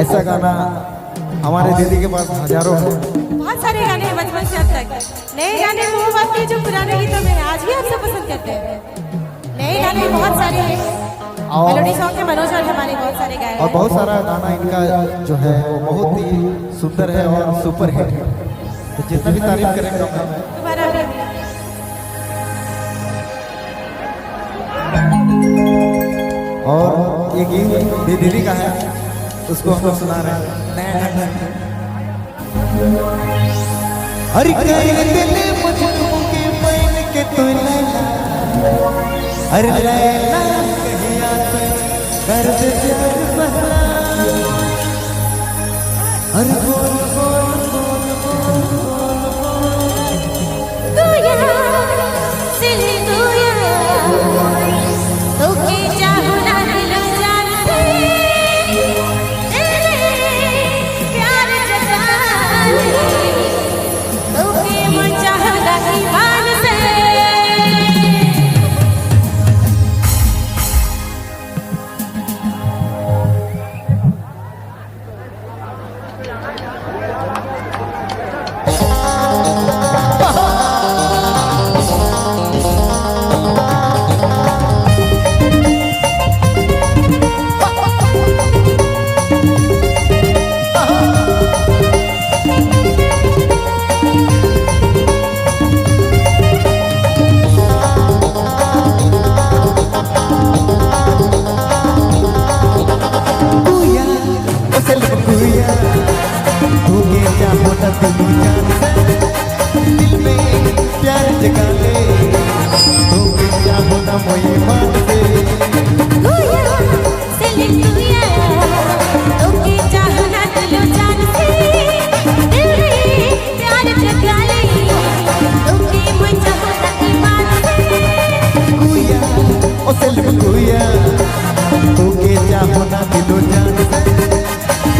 ऐसा गाना हमारे दीदी के पास हजारों है। बहुत सारे गाने हैं बचपन से अब तक। नए गाने वो बात नहीं जो पुराने गीतों में है, आज भी हम सब पसंद करते हैं। नए गाने बहुत सारे हैं। और मेलोडी सॉन्ग है, मनोज और हमारे बहुत सारे गाए और हैं। बहुत सारा गाना इनका जो है वो बहुत ही सुंदर है और सुपर हिट है, तो जितना भी तारीफ करें कम है। दोबारा भी। और ये गीत भी दीदी का है, उसको हम लोग सुना रहे हैं नया ढंग से। हर कर दिल मजनू के बन के तू लैला, अरे लैला कहिया ते कर दे प्यार पहला। अरे बोल बोल बोल बोल बोल बोल। তুয়া সিলি তুয়া, তোকে चाहूं ना दिल जान से, दिल में प्यार जगा ले, तोके मैं चाहूं ना ईमान से। गुया ओ सेल्फ गुया, तोके चाहो ना दिल जान से, दिल में प्यार जगा ले, तोके चाहो ना मोए मान से। তুয়া সিলি তুয়া, তোকে चाहूं ना दिल जान से, दिल में प्यार जगा ले, तोके मैं चाहूं ना ईमान से। गुया ओ सेल्फ गुया, तोके चाहो ना दिल जान से,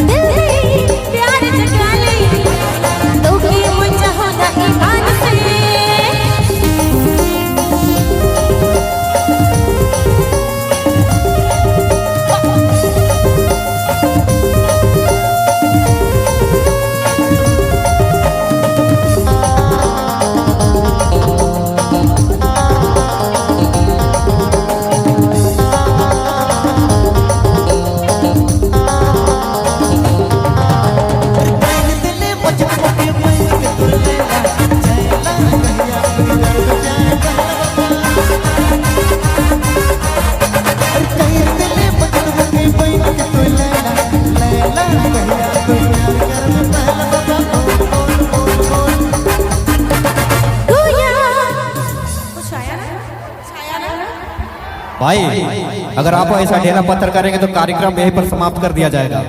दिल में प्यार जगा ले, तोके मैं चाहूं ना ईमान से। पहन दिल मजनू के बन के तू लैला, लैला कहिया तू दर्द प्यार पहला। अरे कहीं दिल मजनू के बन के तू लैला, लैला कहिया तू प्यार कर पहला। बता बोल बोल बोल बोल। गुया कुछ आया ना, कुछ आया ना? भाई, अगर आप ऐसा ढेला पत्थर करेंगे तो कार्यक्रम यहीं पर समाप्त कर दिया जाएगा।